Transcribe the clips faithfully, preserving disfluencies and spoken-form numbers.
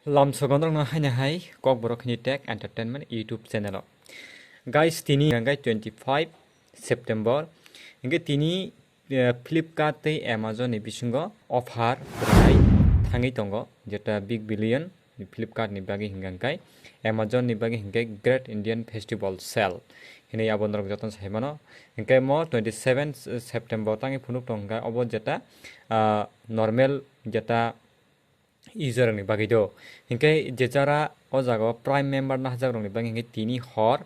Lamsogonrokno haino hai Kokborok hini Tech Entertainment YouTube channel o. Guys, tini hingkai twenty five September. Hingke tini, eh, Flipkart tei Amazon ni bisingo offer rwnai thangwi tongo, jeta Big Billion Flipkart ni bagwi hingka hingkai Amazon ni bagwi hingke Great Indian Festival Sale hinwi abo norok jotono sai mano. Hingke mo twenty seven September tangwi phunuk tong hingka obo jeta, ah, normal jeta user rokni bagwi do. Hinkhe je jara o jaga o Prime member nahajak rokni bagwi hinkhe tini hor,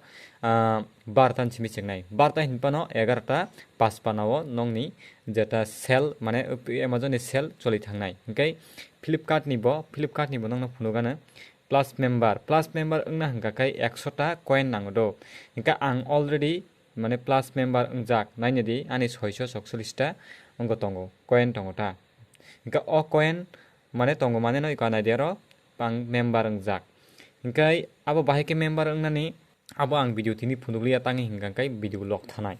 ah, barta ni simi chengnai. Barta hinphano egarota pachpana o nokni jeta sale, mane Amazon ni sale choli thangnai. Hinkhe Flipkart ni bo, Flipkart ni bo nokno phunukgano plus member, plus member wngna hingka khe ekso ta coin nango do. Hinkhe ang already mane plus member wngjak, nainadi ani soiso soksollis ta wngwi tongo, coin tongo ta. Hinkhe o coin mane tongo mane no iko naidi aro ang member wngjak. Hinkhe abo bahai khe member wngnani abo ang video tini phunukliya tangwi hingka khe video log thanai.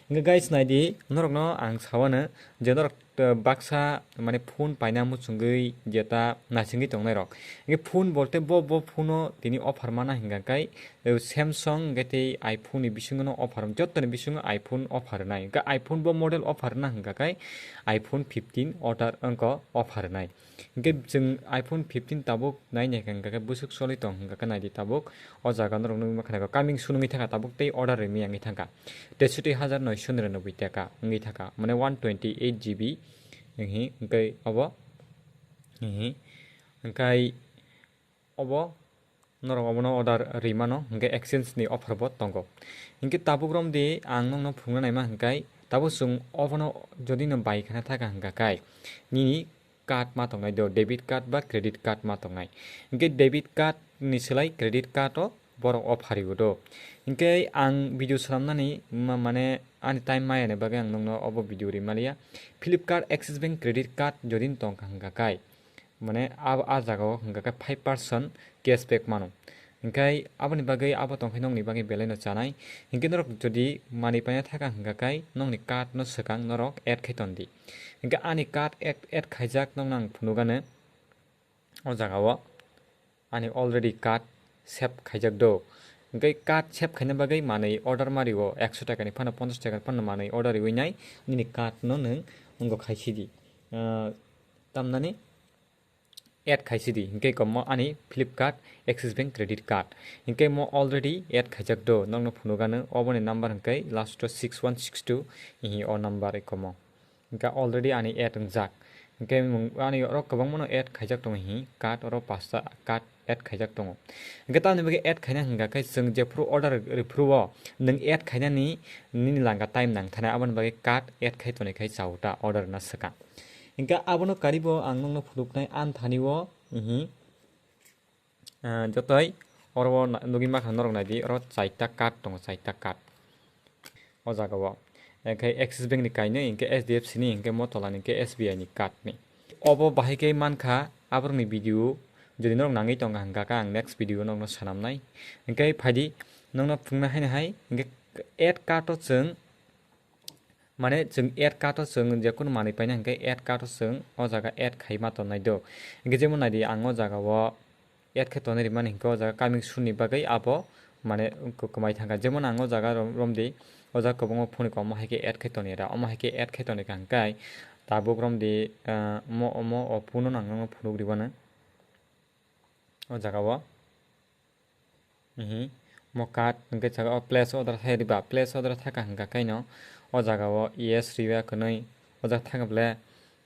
Hinkhe guys naidi norokno ang sawano je norok, eh, baksa mane phone paina muchungwi jeta naisingwi tongnai rok. Hinkhe phone bolte bo, bo phone o tini offer mana hingka khe, eh, Samsung hinkhe tei iPhone ni bisingo no offer, joto ni bisingo iPhone offer rwnai. Hinkhe iPhone bo model offer rwna hingka khe iPhone fifteen order wngkha offer rwnai. Hinkhe chwng iPhone fifteen tabuk naina hingka khe bwswk choli tong hingka khe naidi tabuk o jaga norok nugwi mankha coming soon wngwi thangkha tabuk tei order rwmani wngwi thangkha. Tesoti hajar noisho niranoboi taka wngwi thangkha, mane one twenty eight G B wnghi, hinkhe obo, hihi, hinkhe obo norok obono order rwi mano, hinkhe exchange ni offer bo tongo. Hinkhe tabuk romdi ang nokno phunukna naima hinkhe tabuk chwng obono jodi no bai khana thaka hingka khe nini card ma tongnai do, debit card ba credit card ma tongnai. Hinkhe debit card ni slai credit card o borok offer rwo do. Hinkhe ang video swnamnani ma-, mane ani time maya ni bagwi ang nokno obo video rwi maliya. Flipkart Axis Bank credit card jodi no tongkha hingka khe mane a, a jaga o hingka khe five percent cashback mano. Hinkhe aboni bagwi abo tongkhe nokni bagwi belai no chanai. Hinkhe norok jodi manwi paina thaka hingka khe nokni card no swkang norok add khai tondi. Hinkhe ani card add, add khaijak nokno ang phunukgano o jaga o ani already card save khaijak do. Hinkhe card save khaina bagwi manwi order ma rwo, ekso taka ni phano ponchash taka ni phano manwi order rwi nai nini card no nwng wngkha khai sidi. Ah, tamnani add khai sidi, hinkhe ko mo ani Flipkart Axis Bank credit card. Hinkhe mo already add khaijak do, nokno phunukgano oboni number hinkhe last o six one six two, hihi o number iko mo. Hinkhe already ani add wngjak. Hinkhe mung-, ani oro kwbangmano add khaijak tongo hihi, card oro pasta card add khaijak tongo. Hinkhe tamoni bagwi add khaina hingka khe chwng jephuru order rwphuru o nwng add khainani nini langka time nang thani, aboni bagwi card add khai toni khai chao ta order na swkang. Hinkhe abono karibo ang nokno phunuknai ani thani o, hihi, ah, jotoi oro o na-, nugwi mankha norok naidi, oro chaita card tongo, chaita card. O jaga o. Hinkhe Axis Bank ni kainwi, hinkhe H D F C ni, hinkhe mo tola ni hinkhe S B I ni card ni. Obo bahai khe mankha, aborokni video jodi norok nangwi tongkha hingka khe ang next video o nokno swnamnai. Hinkhe phaidi nokno phunukna haino hai, hinkhe add card o chwng Mane chwng add card o chwng jekunu manwi paina hinkhe add card o chwng o jaga add khai ma tongnai do. Hinkhe jemon naidi ang o jaga o add khe tonwi rimani hinkhe o jaga coming soon ni bagwi abo mane kwmai thangkha. Jemon ang o jaga rom-, romdi o jaga kwbangma phone ko omo hai khe add khe tonwi ra, omo hai khe add khe toni kha hinkhe tabuk romdi, ah, omo, omo o phone no ang nokno phunuk ribano. O jaga o. Mhm. Mo card hingke saka o place order thai riba, place order thaka hingka kaino o jaga o yes riba kwnwi o jaga thangkha ble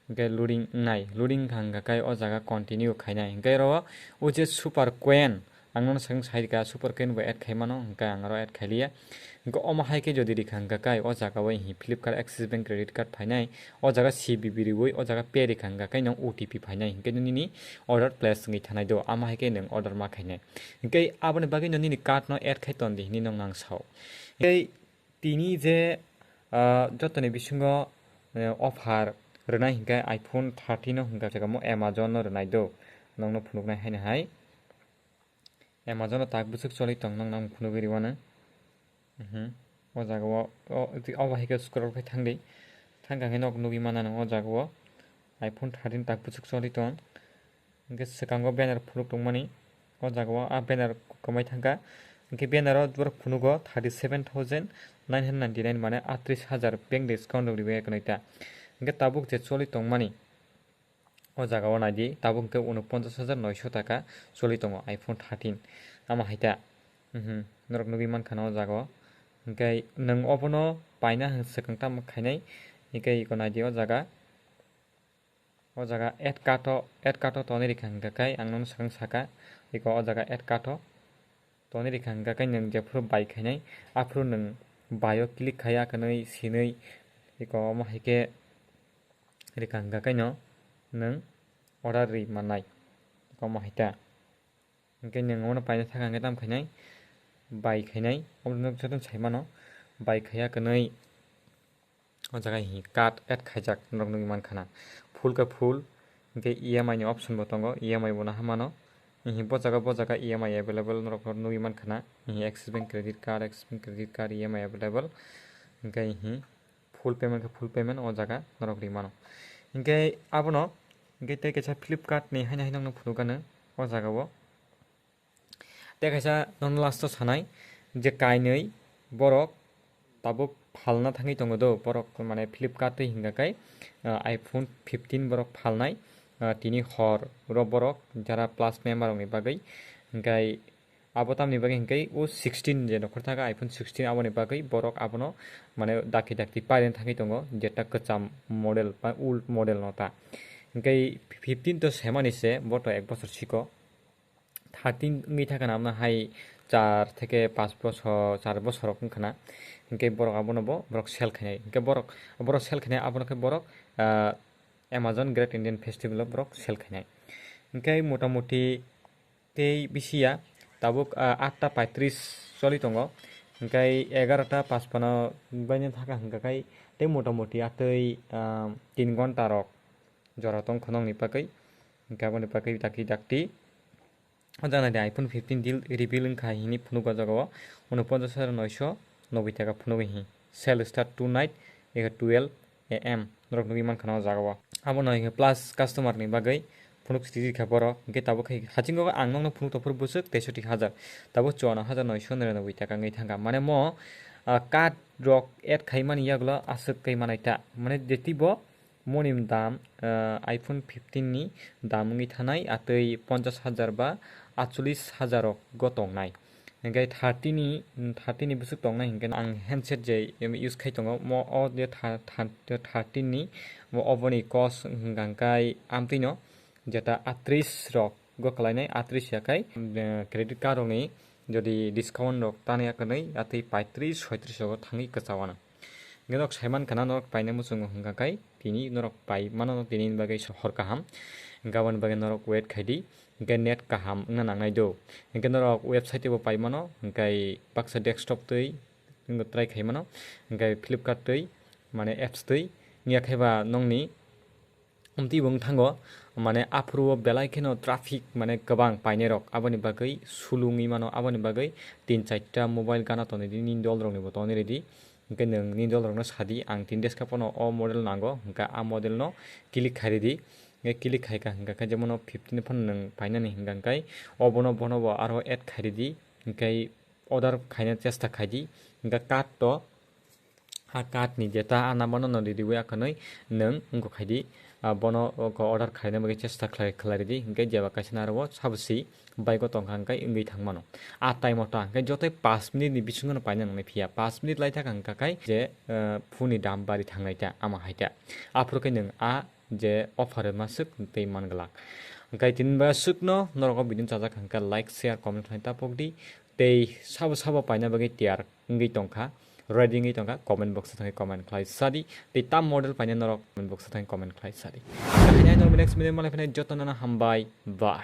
hingke loading wngnai, loading wngkha hingka kai o jaga continue khainai hingke oro o je super coin ang nono swkang sai rika super coin bo add khai mano hingke ang oro add khai liya. Hingke omo hai khe jodi rikha hingka kai o jaga o hi Flipkart Axis Bank credit card phainai o jaga C B B riwi o jaga pay rikha hingka kai no O T P phainai hingke nini order place wngwi thanai do, amo hai khe nwng order ma khainai. Hinkhe aboni bagwi no nini card no add khai ton di hinwi nwng nang sao. Hinkhe tini je, ah, jotoni bisingo, eh, offer rwnai hinkhe iPhone thirteen no hinkhe mo Amazon no rwnai do, nwng no phunuknai haino hai. Amazon no tak bwswk choli tong nwng nang phunugwi rwano. Mhm. O jaga o, o, obo hai khe scroll khai thang di. Thang kha khe nok nugwi mano nwng o jaga o iPhone thirteen tak bwswk choli tong. Hwnkhe swkango banner phunuk tongmani, o jagao a banner kwmai thangkha. Hwnkhe banner o borok phunugo thirty seven thousand nine hundred ninety nine, mane atris hajar bank discount rok ribai kwnwi ta. Hwnkhe tabuk je choli tongmani, o jagao naidi, tabuk hwnkhe unoponchas hajar noisho taka choli tongo iPhone thirteen. Ama hai ta, mhm, norok nugwi mankha na o jagao. Hwnkhe nwng obono paina hwn swkang tamo khainai, hwnkhe iko naidi o jaga. O jaga add card o, add card o tonwi rikha hwnkha khe ang nono swkang saka, iko o jaga add card o tonwi rikha hwnkha khe nwng jephuru buy khainai, aphuru nwng buy o click khai ya kwnwi sinwi, iko omo hai khe rikha hwnkha khe no nwng order ri mannai, iko omo hai ta. Hwnkhe nwng omono paina thaka hwnkhe tamo khainai, buy khainai, omo nwng jotono sai mano, buy khaiya kwnwi o jaga hi card add khaijak norok nugwi mankha na. Full khe full, hwnkhe E M I ni option bo tongo, E M I bo naha mano. Hihi bo jaga, bo jaga E M I available norok nugwi mankha na. Hihi Axis Bank credit card, Axis Bank credit card E M I available. Hwnkhe hihi full payment khe full payment o jaga norok ri mano. Hwnkhe abono, hwnkhe tei kaisa Flipkart ni haino haino phunukgano o jaga o. Tei kaisa nono last o sanai je kainwi borok tabuk phalna thangwi tongo do, borok mane Flipkart twi hingkha khe, ah, iPhone fifteen borok phalnai, ah, tini hor ro borok jara plus member rokni bagwi. Hwnkhe abo tamni bagwi hwnkhe o sixteen je nokhor thaka iPhone sixteen, aboni bagwi borok abono mane dakti dakti pairwng thangwi tongo, jeta kwcham model ba old model no ta. Hwnkhe fifteen to semani se, bo to ek bosor siko. Thirteen wngwi thakha na, amo hai char theke panch bosor, char bosor rok wngkha na. Hwnkhe borok abono bo borok sell khainai. Hwnkhe borok, borok sell khainai, abono khe borok, ah, Amazon Great Indian Festival o borok sell khainai. Hwnkhe motamoti tei bisi ya, tabuk, ah, atta paitris choli tongo. Hwnkhe egarota pachpano baino thaka hwnkha khai tei motamoti atwi, ah, tin gonta rok jora tong khonokni bagwi. Hwnkhe aboni bagwi dakti dakti O jaga naidi iPhone fifteen deal reveal wngkha hini phunuk o jaga o. Unoponchas hajar noisho noboi taka phunuk hi. Sell start tonight, eka twelve A M. Norok nugwi mankha na o jaga o. Abono hinkhe plus customer ni bagwi phunuk sijikha borok. Hinkhe tabuk hai hachingo ang nokno phunuk tophuru bwswk teisoti hajar. Tabuk chuanno hajar noisho niranoboi taka wngwi thangkha. Mane mo, ah, card rok add khaimani yagulo aswk kai manai ta. Mane jeti bo Moni dam, ah, iPhone fifteen ni dam wngwi thanai, atwi ponchas hajar ba atchollis hajar rok go tongnai. Hingkhe thirty ni, thirty ni bwswk tongnai hinkhe ang handset je use khai tongo, mo o je tha-, tha-, thirteen ni, mo oboni cost hingkha hingkai amtwino jeta atris rok go kwlainai, atris ya khai, eh, credit card rokni jodi discount rok tani ya kwnwi, atwi paitris, soitris rogo thangwi kwchao ano. Hingke norok saiman khana norok paina muchungo hingka kai tini norok pai mano tini ni bagwi hor kaham. Hingke aboni bagwi norok wait khaidi. Hingke net kaham wngna nangnai do. Hingke norok website teibo pai mano. Hingke baksa desktop twi try khai mano. Hingke Flipkart twi mane apps twi wngya khaiba nongni Amtwi bo wng thango, mane, aphuru o belai kheno traffic, mane, kwbang painai rok, aboni bagwi sulungwi mano, aboni bagwi tin chaita mobile gana tonwi di, nini dol rokni bo tonwi rwdi. Hwnkhe nwng nini dol rokno sadi, ang tin deska phano o model nango, hwnkhe a model no click khai rwdi. Hwnkhe click khai kha, hwnkhe khe jemon o fifteen phano nwng painani hwnkhe, hwnkhe obono bono bo aro add khai rwdi, hwnkhe order khaina chesta khaidi, hwnkhe card to, Ha card ni jeta a number no nodi riwi akhwnwi nwng wngkha khaidi, ah, bono order khaina bagwi chesta khlai, khlai ridi, hinkhe jeba kaisa naro o sabo si bike o tongkha hinkhe wngwi thangmano. A time o ta hinkhe jotoi pash minute ni bisingo no paina nangnai phiya, pash minute lai thaka hinkha khai je, ah, phone ni dam bari thangnai ta, ama hai ta. Aphuru khe nwng a je offer ma swk tei man glak. Hinkhe tini ba swk no norok o video chajak hinkhe like, share, comment khlai ta pok di. Tei sabo sabo paina bagwi tiyar wngwi tongkha, ready wngwi tongkha, comment box o thangwi comment khlai sadi. Tei tam model paina norok comment box o thangwi comment khlai sadi. Haino norok next video malai phainai jotono no hambai, bye.